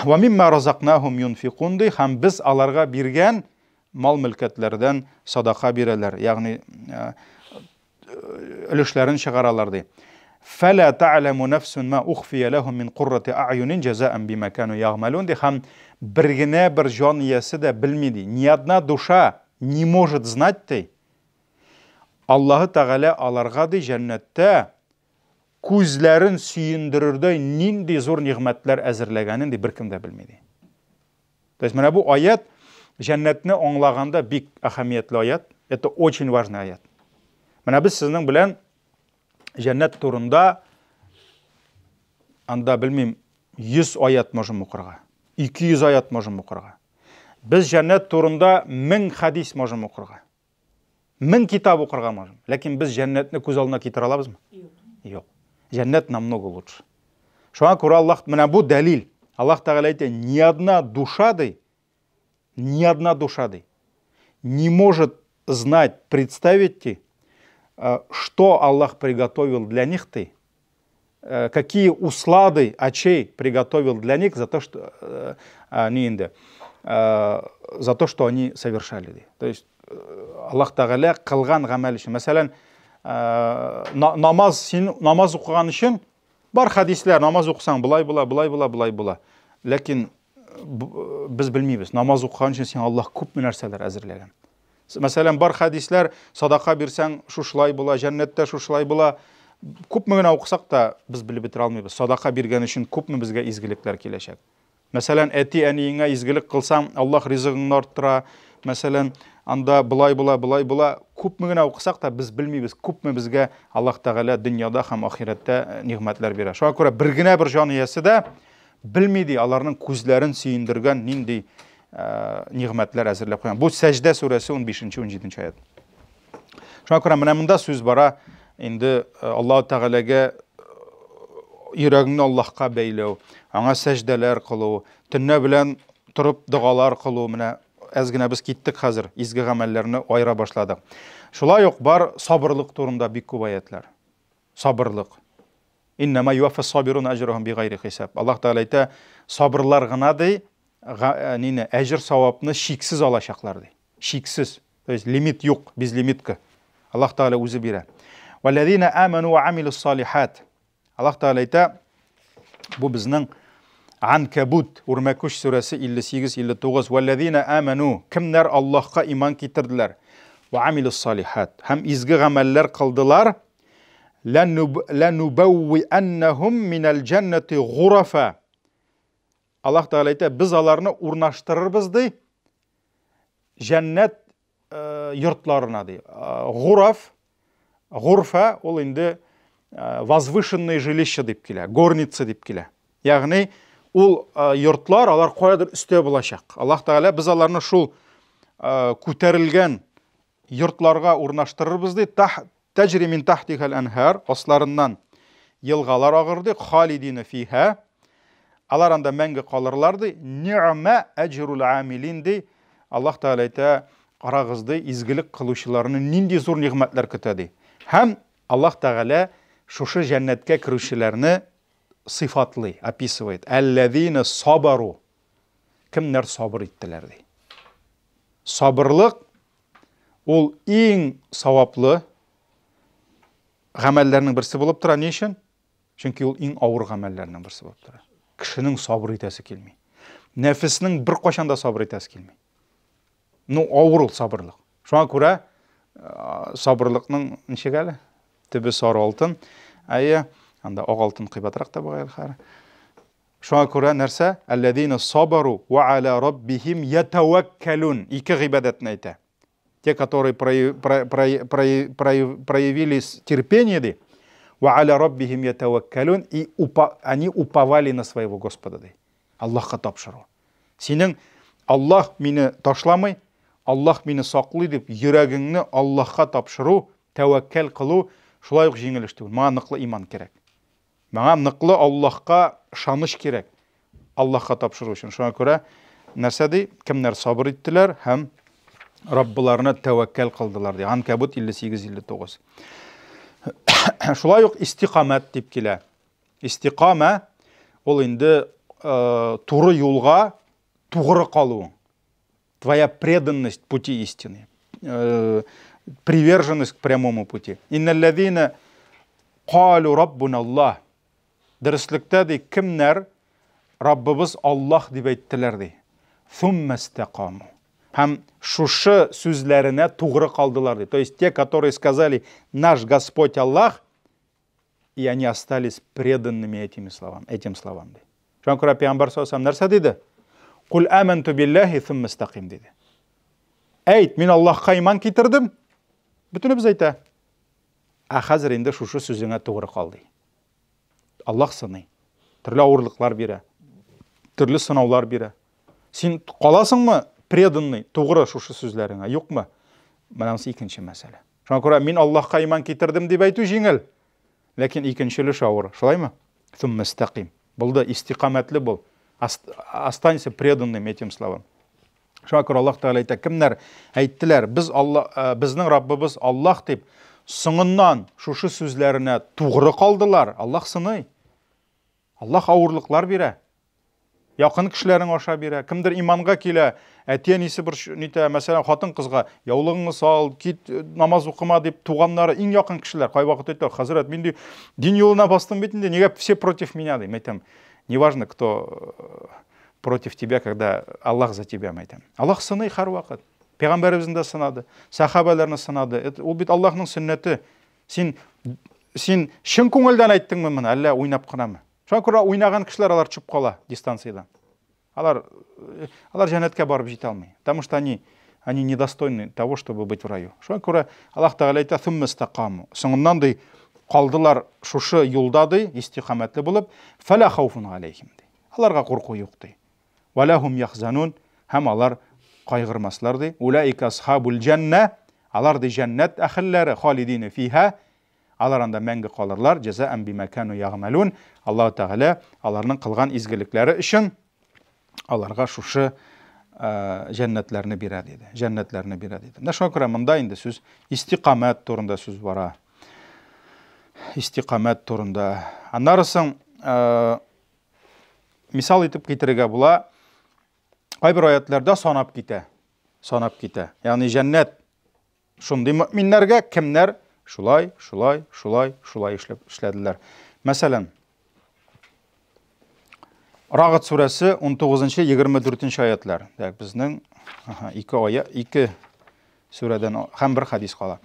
Ва мимма разакнахум юнфикун ди, һәм без аларга биргән мал-мөлкәтләрдән садака бирәләр, ягъни өлешләрен чыгаралар ди. Фәлә та'ламу нафсун ма ухфия лахум мин куррати а'юнин җазаан бима кану ягъмалун ди һәм бер генә бер җан иясе дә белми ди. Ни одна душа не может знать ди. Аллаһы Тәгалә аларга ди җәннәттә күзләрен сөендерердәй нинди зур нигъмәтләр әзерләгәнен ди беркем дә белми ди. То есть менә бу аят җәннәтне аңлаганда бик әһәмиятле аят. Это очень важный аят. Менә без сезнең белән җәннәт турында анда белмим 100 аят можем укырга, 200 аят можем укырга. Без җәннәт турында 1000 хадис можем укырга. 1000 китап укырга можем. Ләкин без җәннәтне күз алдына китерә алабызмы? Юк. Юк. Җәннәт намного лучше. Шуңа күрә Аллаһ менә бу дәлил. Аллаһ Тәгалә әйтә, ни одна душа ди, ни одна душа ди, не может знать, представить ти, что Аллах приготовил для них ты, какие услады очей приготовил для них за то, что они инде, за то, что они совершали. То есть Аллаһ Тәгалә кылган гамәл өчен. Мәсәлән, намаз син намаз укыган өчен бар хәдисләр, намаз укысаң болай була, болай була, болай була. Ләкин без белмибез, намаз укыган өчен сиңа Аллаһ күпме нәрсәләр әзерләгән. Мәсәлән, бар хәдисләр, садака бирсәң, шушылай була, җәннәттә шушылай була. Күпме генә укысак та, без белеп бетерә алмыйбыз. Садака биргән өчен күпме безгә изгелекләр киләчәк. Мәсәлән, әти-әниеңә изгелек кылсаң, Аллаһ ризыгыңны арттыра. Мәсәлән, анда болай була, болай була. Күпме генә укысак та, без белмибез, күпме безгә Аллаһ Тәгалә дөньяда һәм ахирәттә нигъмәтләр бирә. Шуңа күрә бер генә бер җан иясе дә белми ди, аларның күзләрен сөендергән нинди нигъмәтләр әзерләп куйган. Бу Сәҗдә сүрәсе 15-17 аят. Шуңа күрә менә монда сүз бара инде Аллаһ Тәгаләгә йөрәгеңне Аллаһка бәйләү, аңа сәҗдәләр кылу, төнлә белән торып догалар кылу, менә әз генә без киттек хәзер, изге гамәлләрне аера башладык. Шулай ук бар сабырлык турында бик күп аятлар. Сабырлык. Иннама юаффас сабирун әҗрахум бигайри хисаб. Аллаһ Тәгалә әйтә, сабырлар гына ди, нине, әҗер савапны шиксез алачаклар ди. Шиксез. То есть лимит юк, безлимитка. Аллаһ Тәгалә үзе бирә. Валлазина аману ва амилус салихат. Аллаһ Тәгалә әйтә, бу безнең Анкабут, Үрмәкүч сүрәсе 58-59. Валлазина аману, кемнәр Аллаһка иман китерделәр? Ва амилус салихат. Һәм изге гамәлләр кылдылар. Ланубawwi'annahum минал җаннати гурафа. Аллаһ Тәгалә әйтә, без аларны урнаштырырбыз ди, җәннәт йортларына ди. Гураф, гурфа ул инде возвышенное жилище дип килә, горница дип килә. Ягъни ул йортлар алар каядыр өстә булачак. Аллаһ Тәгалә без аларны шул күтәрелгән йортларга урнаштырырбыз ди. Тәҗри мин тахтихал анһар, асларыннан елгалар агыр ди, халидина фиха. Алар анда мәңге калырлар ди. Ни'ма әҗрул амилин ди. Аллаһ Тәгалә әйтә, карагыз ди, изгелек кылучыларны нинди зур нигъмәтләр көтә ди. Һәм Аллаһ Тәгалә шушы җәннәткә керүчеләрне сыйфатлый, описывает. Әлләзина сабару. Кемнәр сабыр иттеләр ди. Сабырлык ул иң саваплы гамәлләрнең берсе булып тора. Ни өчен? Чөнки ул иң авыр гамәлләрнең берсе булып тора. Кешенең сабыр итәсе килми. Нәфеснең беркайчан да сабыр итәсе килми. Ну, авыр ул сабырлык. Шуңа күрә сабырлыкның ничек әле? Төбе сары алтын. Әйе, анда ак алтын кыйбатрак та бугай хәзер. Шуңа күрә нәрсә? Әлләзина сабару ва аля раббихим ятаваккалун. Ике гыйбадәтне әйтә. Те, которые проявили терпение, ди, ва аля раббихим ятаваккалун, и они уповали на своего Господа, ди. Аллаһка тапшыру. Синең Аллаһ мине ташламый, Аллаһ мине саклый дип йөрәгеңне Аллаһка тапшыру, тәвәккәл кылу шулай ук җиңел эш түгел. Моңа ныклы иман кирәк. Миңа ныклы Аллаһка ышаныч кирәк. Аллаһка тапшыру өчен. Шуңа күрә нәрсә ди? Кемнәр сабыр иттеләр һәм Раббыларына тәвәккәл кылдылар ди. Анкабут 58-59. Шулай ук истикамәт дип килә. Истикамә ул инде э, туры юлга тугры калу. Твоя преданность пути истины. Э, приверженность к прямому пути. Инналлазина калу раббуна Аллах. Дөреслектә ди, кемнәр Раббыбыз Аллаһ дип әйттеләр ди. Сумма истакаму. Һәм шушы сүзләренә тугры калдылар ди. То есть те, которые сказали наш Господь Аллах, и они остались преданными этими словам, этим словам ди. Шуңа күрә пәйгамбәр саллаллаху алейһи нәрсә диде? Кул аманту биллахи сумма истаким диде. Әйт, мин Аллаһка иман китердем. Бөтенебез әйтә. Ә хәзер инде шушы сүзеңә тугры кал ди. Аллаһ сыный. Төрле авырлыклар бирә. Төрле сынаулар бирә. Син каласыңмы преданный, тугры шушы сүзләреңә, юкмы? Менә монысы икенче мәсьәлә. Шуңа күрә мин Аллаһка иман китердем дип әйтү җиңел. Ләкин икенче өлеш авыр. Шулаймы? Сумма истаким. Булды, истикамәтле бул. Останься преданным этим словам. Шуңа күрә Аллаһ Тәгалә әйтә, кемнәр әйттеләр, без Алла, э, безнең Раббыбыз Аллаһ дип, соңыннан шушы сүзләренә тугры калдылар, Аллаһ сыный. Аллаһ авырлыклар бирә. Якын кешеләрең аша бирә. Кемдер иманга килә, әти-әнисе бер нитә, мәсәлән, хатын-кызга яулыгыңны сал, кит, э, намаз укыма дип туганнары, иң якын кешеләр кайвакыт әйтә, хәзрәт, мин ди, дин юлына бастым бит инде, нигә все против меня ди. Әйтәм, неважно, кто э, против тебя, когда Аллах за тебя, әйтәм. Аллах сыный һәрвакыт. Пәйгамбәребезне дә сынады, сахабаларны сынады. Это, ул бит Аллаһның сөннәте. Син син чын күңелдән әйттеңме моны, әллә уйнап кынамы? Шуңа күрә уйнаган кешеләр алар төшеп кала дистанциядән. Алар э, алар җәннәткә барып җитә алмый. Потому что они они недостойны того, чтобы быть в раю. Шуңа күрә Аллаһ Тәгалә әйтә, "Сумма истакаму". Соңыннан ди, калдылар шушы юлда ди, истикамәтле булып, "Фәлә хауфун галәйһим" ди. Аларга курку юк ди. Вәлә хум яхзанун, һәм алар кайгырмаслар ди. Улаика асхабул җәннә, алар ди җәннәт әһелләре, халидина фиһа, алар анда мәңге калырлар, җәзаән бима кану ягъмәлун. Аллаһ Тәгалә аларның кылган изгелекләре өчен аларга шушы җәннәтләрне бирә диде. Җәннәтләрне бирә диде. Менә шуңа күрә монда инде сүз истикамәт турында сүз бара. Истикамәт турында. Аннары соң мисал итеп китерергә була, кайбер аятларда санап китә. Санап китә. Ягъни җәннәт шундый мөминнәргә кемнәр шулай, шулай, шулай, шулай эшләп эшләделәр. Мәсәлән, Рагат сүрәсе 19-24 аятлар. Так, безнең аһа, ике ая, ике сүрәдән һәм бер хадис кала.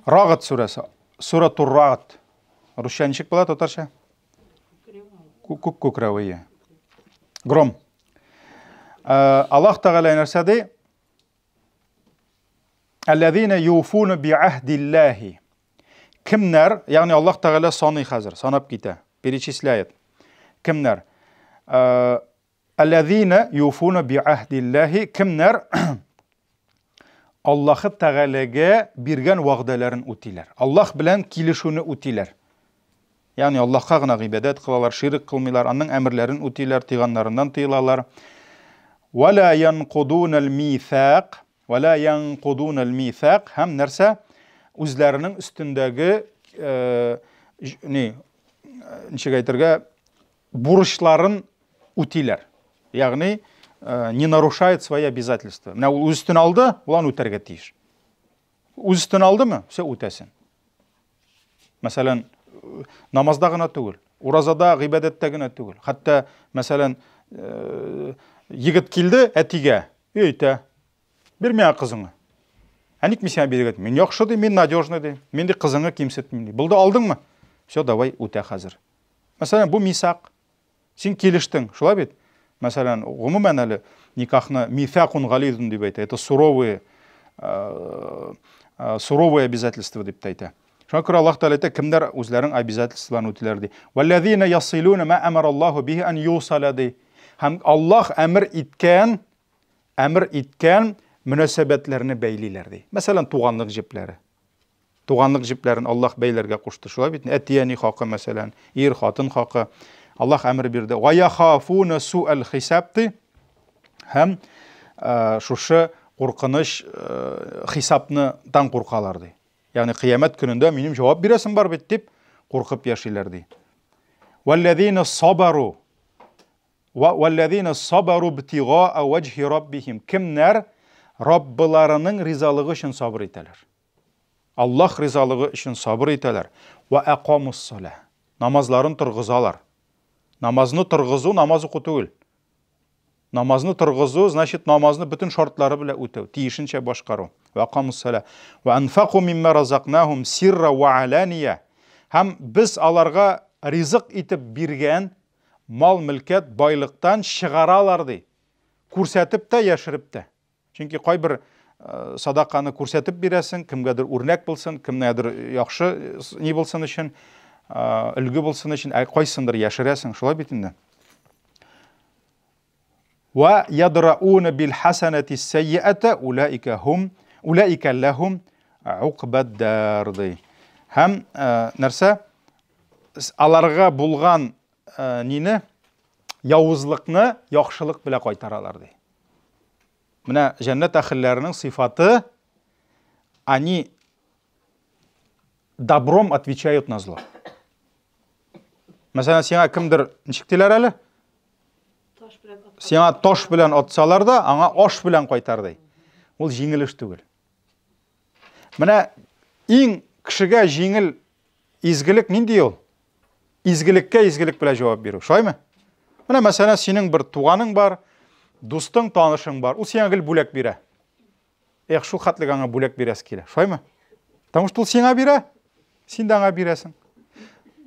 Рагат сүрәсе, суратур Рагат. Русча ничек була татарча? Күк күкрәве. Гром. Э, Аллаһ Тәгалә нәрсә ди? Әлләзина юфуна биаһдиллаһи. Кемнәр, ягъни Аллаһ Тәгалә саный хәзер, санап китә, перечисляет. Кемнәр? Э, Әлләзина юфуна биаһдиллаһи. Кемнәр Аллаһы Тәгаләгә биргән вәгъдәләрен үтиләр. Аллаһ белән килешүне үтиләр. Ягъни Аллаһка гына гыйбадәт кылалар, ширк кылмыйлар, аның әмерләрен үтиләр, тыйганнарыннан тыелалар. Вала янкудунал мисак, вала янкудунал мисак һәм нәрсә? Үзләренең өстендәге э, ни, ничек әйтергә, бурычларын үтиләр. Ягъни, э, не нарушает свои обязательства. Менә ул үз өстенә алды, ул аны үтәргә тиеш. Үз өстенә алдымы? Все, үтәсен. Мәсәлән, намазда гына түгел, уразада, гыйбадәттә генә түгел. Хәтта, мәсәлән, э, егет килде әтигә, әйтә, Бир миңа кызыңны. Ә ник мин сиңа бирергә? Мин яхшы ди, мин надежный ди. Мин ди кызыңны кимсетмим ди. Булды, алдыңмы? Все, давай, үтә хәзер. Мәсәлән, бу мисак. Син килештең, шулай бит? Мәсәлән, гомумән әле никахны мисакун гализун дип әйтә. Это суровые э, э, суровые обязательства дип тә әйтә. Шуңа күрә Аллаһ Тәгалә әйтә, кемнәр үзләренең обязательстволарын үтиләр ди. Валлазина ясилуна ма амараллаһу бихи ан юсала ди. Һәм Аллаһ әмер иткән әмер иткән мөнәсәбәтләрне бәйлиләр ди. Мәсәлән, туганлык җепләре. Туганлык җепләрен Аллаһ бәйләргә кушты. Шулай бит? Әти-әни хакы, мәсәлән, ир, хатын хакы. Аллаһ әмер бирде. Ва яхафуна суал хисаб ди. Һәм э, шушы куркыныч э, хисапны тан куркалар ди. Ягъни кыямәт көнендә минем җавап бирәсем бар бит дип куркып яшиләр ди. Валлазина сабару Вәлләзина сабару бтигаа вәҗһи раббихим. Кемнәр Раббыларының ризалыгы өчен сабыр итәләр. Аллаһ ризалыгы өчен сабыр итәләр. Вә акамус салә. Намазларын торгызалар. Намазны торгызу намаз уку түгел. Намазны торгызу, значит, намазны бөтен шартлары белән үтәү, тиешенчә башкару. Вә акамус салә. Вә анфаку мимма разакнахум сирра вә алания. Һәм без аларга ризык итеп биргән мал-мөлкәт, байлыктан чыгаралар ди. Күрсәтеп тә, яшереп тә. Чөнки кайбер э, садаканы күрсәтеп бирәсең, кемгәдер үрнәк булсын, кемнәдер яхшы э, ни булсын өчен, э, өлге булсын өчен, ә кайсындыр яшерәсең, шулай бит инде. Ва ядраун бил хасанати сайyiата улаика хум улаика лахум уқбад дар ди. Һәм нәрсә? Аларга булган нине явызлыкны яхшылык белән кайтаралар ди. Менә җәннәт әһелләренең сыйфаты они добром отвечают на зло. Мәсәлән, сиңа кемдер ничек диләр әле? Сиңа таш белән атсалар да, аңа аш белән кайтар ди. Ул җиңел эш түгел. Менә иң кешегә җиңел изгелек нинди ул? Изгелеккә изгелек белән җавап бирү. Шулаймы? Менә мәсәлән, синең бер туганың бар, дустың, танышың бар. Ул сиңа гел бүләк бирә. Эх, шул хәтлек аңа бүләк бирәсе килә. Шулаймы? Потому что ул сиңа бирә, син дә аңа бирәсең.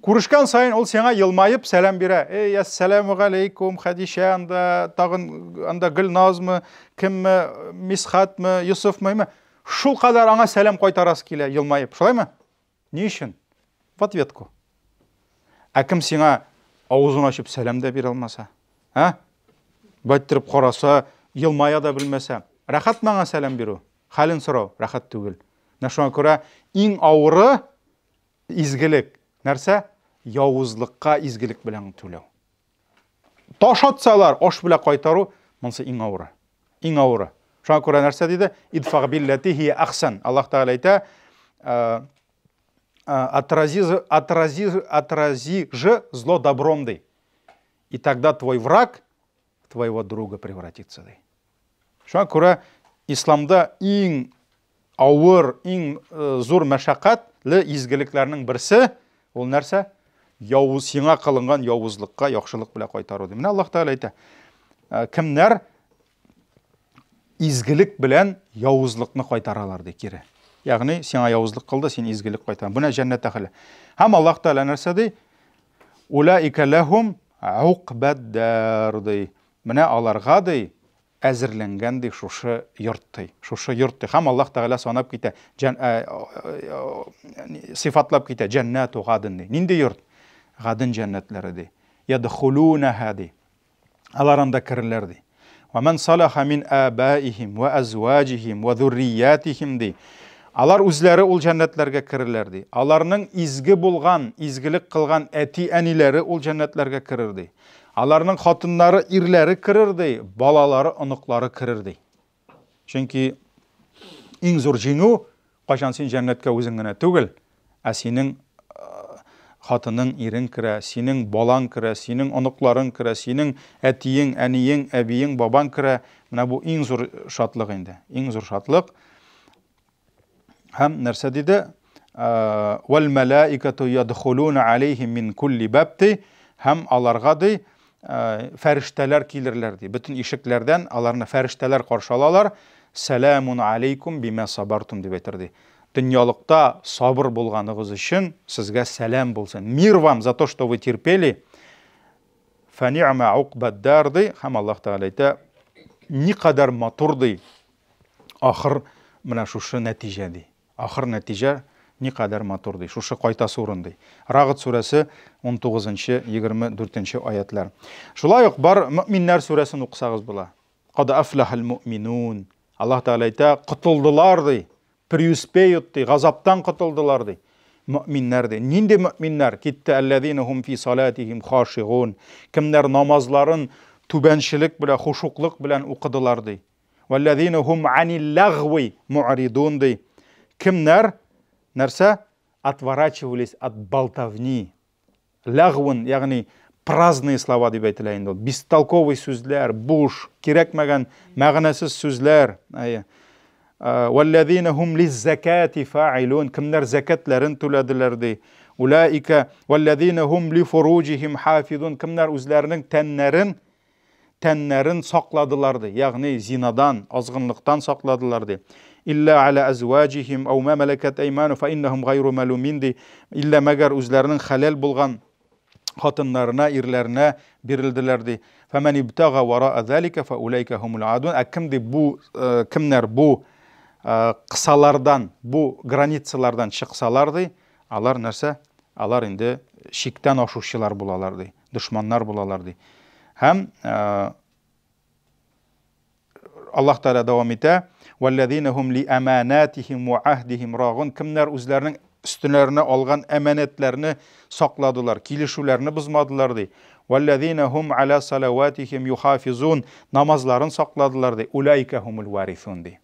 Күрешкән саен ул сиңа елмаеп сәлам бирә. Эй, әссәламу галәйкум, Хәдичә анда, тагын анда Гөлназмы, кемме, Мисхатмы, Йосыфмы, шул кадәр аңа сәлам кайтарасы килә, елмаеп. Шулаймы? Ни өчен? В ответку. Ә кем сиңа авызын ачып сәлам дә бирә алмаса? Ә? Байттереп караса, елмая да белмәсә. Рәхәт маңа сәлам бирү, хәлен сорау рәхәт түгел. Менә шуңа күрә иң авыры изгелек. Нәрсә? Явызлыкка изгелек белән түләү. Таш атсалар, аш белән кайтару, монысы иң авыры. Иң авыры. Шуңа күрә нәрсә диде? Идфа билләти хия ахсан. Аллаһ Тәгалә әйтә, э, э, отрази, отрази, отрази же зло добром, ди. И тогда твой враг твоего друга превратится, ди. Шуңа күрә исламда иң авыр, иң э, зур мәшәкатьле изгелекләрнең берсе ул нәрсә? Явыз сиңа кылынган явызлыкка яхшылык белән кайтару. Менә Аллаһ Тәгалә әйтә. Э, кемнәр изгелек белән явызлыкны кайтаралар ди кире. Ягъни сиңа явызлык кылды, син изгелек кайтар. Бу җәннәт әһеле. Һәм Аллаһ Тәгалә нәрсә ди? Улаика лахум уқбад ди. Менә аларга ди әзерләнгән ди шушы йорт ди. Шушы йорт ди. Һәм Аллаһ Тәгалә санап китә, җән, ә, ә, сыйфатлап китә, җәннәту гаден ди. Нинди йорт? Гаден җәннәтләре ди. Ядхулунаха ди. Алар анда керерләр ди. Ва ман салаха мин абаихим ва азваҗихим ва зурриятихим ди. Алар үзләре ул җәннәтләргә керерләр ди. Аларның изге булган, изгелек кылган әти-әниләре ул җәннәтләргә керер ди. Аларның хатыннары, ирләре керер ди, балалары, оныклары керер ди. Чөнки иң зур җиңү, кайчан син җәннәткә үзең генә түгел, ә синең э, хатының, ирең керә, синең балаң керә, синең оныкларың керә, синең әтиең, әниең, әбиең, бабаң керә. Менә бу иң зур шатлык инде. Иң зур шатлык. Һәм нәрсә диде? Вәл мәлаикату ядхулуна алейхим мин кулли баб ди. Һәм аларга ди фәрештәләр килерләр ди. Бөтен ишекләрдән аларны фәрештәләр каршы алалар. Сәламун алейкум бима сабартум дип әйтер ди. Дөньялыкта сабыр булганыгыз өчен сезгә сәлам булсын. Мир вам за то, что вы терпели. Фәни'ма уқбад ди. Һәм Аллаһ Тәгалә әйтә, никадәр матур ди Ахыр менә шушы нәтиҗә ди. Ахыр нәтиҗә никадәр матур ди. Шушы кайтасы урын ди. Рагд сүрәсе 19-24 аятлар. Шулай ук бар Мөминнәр сүрәсен укысагыз була. Кад афлахал муъминун. Аллаһ Тәгалә әйтә, котылдылар ди. Преуспеют ди, газаптан котылдылар ди. Мөминнәр ди. Нинди мөминнәр? Китте әлләзина хум фи салатихим хашигун. Кемнәр намазларын түбәнчелек белән, хушуклык белән укыдылар ди. Валлазина хум анил лагви му'ридун ди. Кемнәр нәрсә? Отворачивались от болтовни. Ләгвун, ягъни праздные слова дип әйтелә инде ул. Бестолковый сүзләр, буш, кирәкмәгән, мәгънәсез сүзләр. Әйе. Валлазина хум лиззакати фаилун. Кемнәр зәкәтләрен түләделәр ди. Улаика валлазина хум ли фуруҗихим хафизун. Кемнәр үзләренең тәннәрен тәннәрен сакладылар ди, ягъни зинадан, азгынлыктан сакладылар ди. Илля аля әзваҗихим ау ма мәләкәт әйману фа иннахум гайру мәлумин ди. Илля мәгәр үзләренең хәләл булган хатыннарына, ирләренә бирелделәр ди. Фәмән ибтага вара залика фа улайка хумул адун. Ә кем ди бу э, кемнәр бу э, кысалардан, бу границалардан чыксалар ди, алар нәрсә? Алар инде чиктән ашучылар булалар ди, дошманнар булалар ди. Һәм э, Аллаһ Тәгалә дәвам итә: "Валлазина хум ли аманатихим ва ахдихим рагун" Кемнәр үзләренең өстеннәренә алган әманәтләрне сакладылар, килешүләрне бозмадылар ди. Валлазина хум аля салаватихим юхафизун намазларын сакладылар ди. Улайка хумул варисун ди.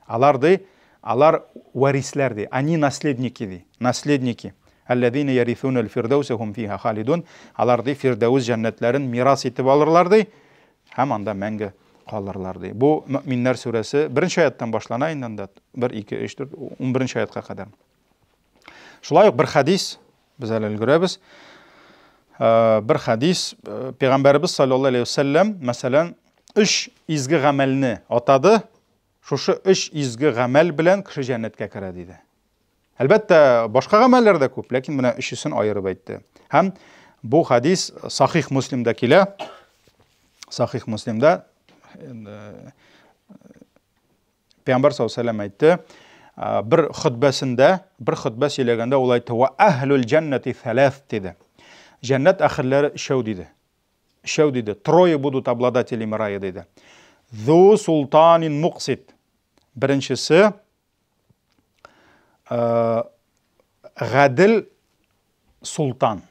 Алар ди, алар варисләр ди, они наследники ди, наследники. Әлләзина ярисуна аль-фирдауса хум фиха халидун. Алар ди Фирдәүс җәннәтләрен мирас итеп алырлар ди һәм анда мәңге калырлар ди. Бу Мөэминнәр сүрәсе беренче аяттан башлана инде анда 1 2 3 4 11 аятка кадәр. Шулай ук бер хадис без әле өлгерәбез. Э, бер хадис э, пәйгамбәребез саллаллаһу алейһи вәсәлләм мәсәлән өч изге гамәлне атады. Шушы өч изге гамәл белән кеше җәннәткә керә диде. Әлбәттә, башка гамәлләр дә күп, ләкин менә өчесен аерып әйтте. Һәм бу хадис Сахих Муслимда килә. Сахих Муслимда э, Пәйгамбәр саллаллаху алейһи әйтте, э, бер хөтбәсендә, бер хөтбә сөйләгәндә ул әйтте: "Ва әһлул җәннәти салас" диде. Җәннәт әһелләре өчәү диде. Өчәү диде. Трое будут обладателями рая диде. Зу султанин муксит. Беренчесе э, гадел султан.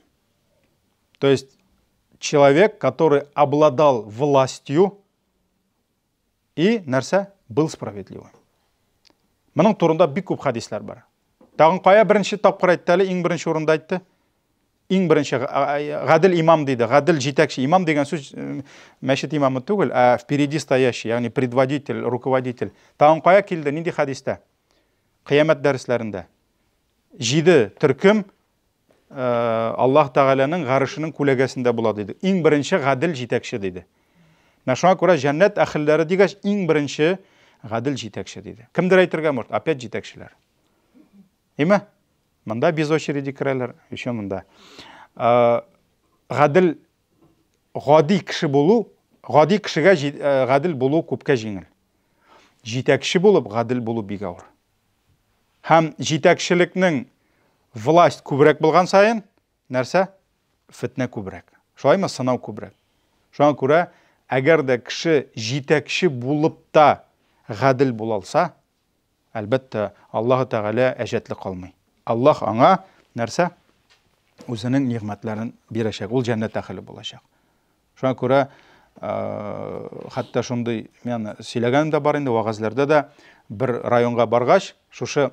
То есть человек, который обладал властью и нәрсә был справедливым. Моның турында бик күп хадисләр бар. Тагын кая беренче тапкыр әйтте әле, иң беренче урында әйтте? Иң беренче гадел имам диде, гадел җитәкче. Имам дигән сүз мәчет имамы түгел, ә впереди стоящий, ягъни предводитель, руководитель. Тагын кая килде, нинди хадистә? Кыямәт дәресләрендә. Җиде төркем Аллаһ Тәгаләнең гарышының күләгәсендә була диде. Иң беренче гадел җитәкче диде. Менә шуңа күрә җәннәт әһелләре дигәч, иң беренче гадел җитәкче диде. Кемдер әйтергә может, опять җитәкчеләр. Име? Монда без очереди керәләр, еще монда. Гадел гади кеше булу, гади кешегә гадел булу күпкә җиңел. Җитәкче булып гадел булу бик авыр. Һәм җитәкчелекнең власть күбрәк булган саен, нәрсә? Фетнә күбрәк. Шулаймы? Сынау күбрәк. Шуңа күрә, әгәр дә кеше җитәкче булып та гадел була алса, әлбәттә, Аллаһы Тәгалә әҗәтле калмый. Аллаһ аңа нәрсә? Үзенең нигъмәтләрен бирәчәк. Ул җәннәт әһеле булачак. Шуңа күрә хәтта шундый мен сөйләгәнем дә бар инде вәгазьләрдә дә бер районга баргач, шушы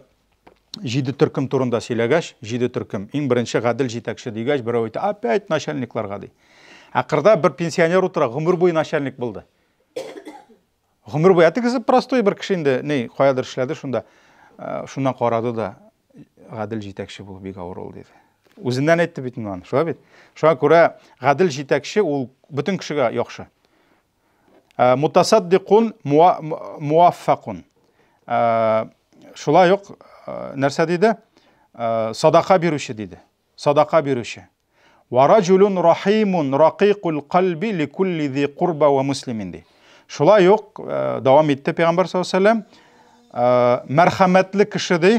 җиде төркем турында сөйләгәч, җиде төркем, иң беренче гадел җитәкче дигәч, берәү әйтә, опять начальникларга ди. Ә кырда бер пенсионер утыра, гомер буе начальник булды. Гомер буе, ә тегесе простой бер кеше инде, ни, каядыр эшләде шунда. Шуннан карады да, гадел җитәкче булу бик авыр ул, диде. Үзеннән әйтте бит инде аны, шулай бит? Шуңа күрә гадел җитәкче ул бөтен кешегә яхшы. Мутасаддикун муаффакун. Шулай ук нәрсә диде? Садака бирүче диде. Садака бирүче. Ва раҗулун рахимун ракыйкул кальби ликулли зи курба ва муслимин ди. Шулай ук э, дәвам итте пәйгамбәр саллаллаху алейһи вәсәлләм, э, мәрхәмәтле кеше ди,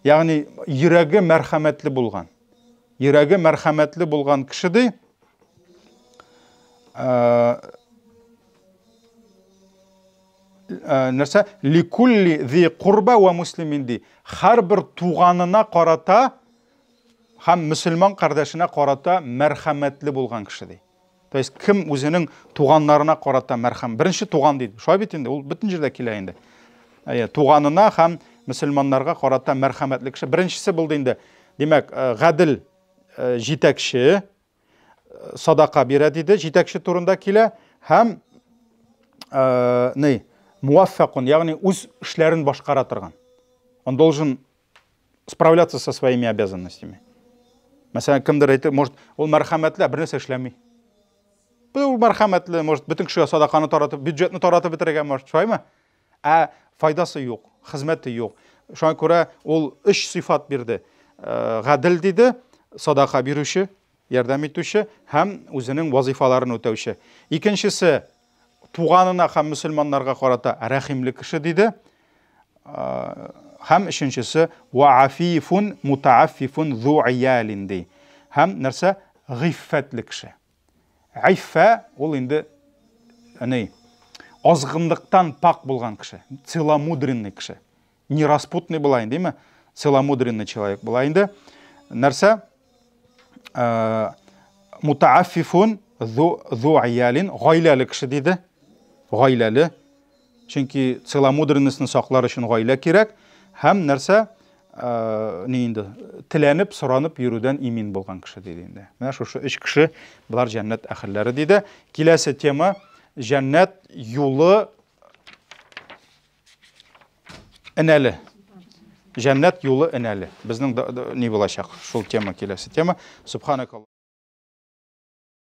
ягъни йөрәге мәрхәмәтле булган. Йөрәге мәрхәмәтле булган кеше ди, э, нәрсә ликулли зи курба ва муслимин ди. Һәрбер туганына карата һәм мөселман кардәшенә карата мәрхәмәтле булган кеше ди. То есть кем үзенең туганнарына карата мәрхәм. Беренче туган диде. Шулай бит инде, ул бөтен җирдә килә инде. Әйе, туганына һәм мөселманнарга карата мәрхәмәтле кеше. Беренчесе булды инде. Димәк, э, гадел э, җитәкче э, садака бирә диде, җитәкче турында килә һәм ни, муаффакун, ягъни үз эшләрен башкара торган. Он должен справляться со своими обязанностями. Мәсәлән, кемдер әйтер, может, ул мәрхәмәтле, бер нәрсә эшләми. Ул мәрхәмәтле, может, бөтен кешегә садаканы таратып, бюджетны таратып бетерергә, может, шулаймы? Ә файдасы юк, хезмәте юк. Шуңа күрә ул өч сыйфат бирде. Э, гадел диде, садака бирүче, ярдәм итүче һәм үзенең вазифаларын үтәүче. Икенчесе, туганына һәм мөселманнарга карата рәхимле кеше диде. Һәм өченчесе ва афифун мутааффифун зу иялин ди. Һәм нәрсә? Гыйффәтле кеше. Гыйффә ул инде әни азгынлыктан пак булган кеше, целомудренный кеше. Не распутный була инде, димме? Целомудренный человек була инде. Нәрсә? Э, мутааффифун зу аялин гаиләле кеше диде. Гаиләле. Чөнки целомудренностьны саклар өчен гаилә кирәк. Һәм нәрсә? Э, ни инде? Теләнеп, соранып йөрүдән имин булган кеше диде инде. Менә шушы өч кеше болар җәннәт әһелләре диде. Киләсе тема җәннәт юлы Энәле. Җәннәт юлы энәле. Безнең ни булачак? Шул тема киләсе тема. Субханакалла.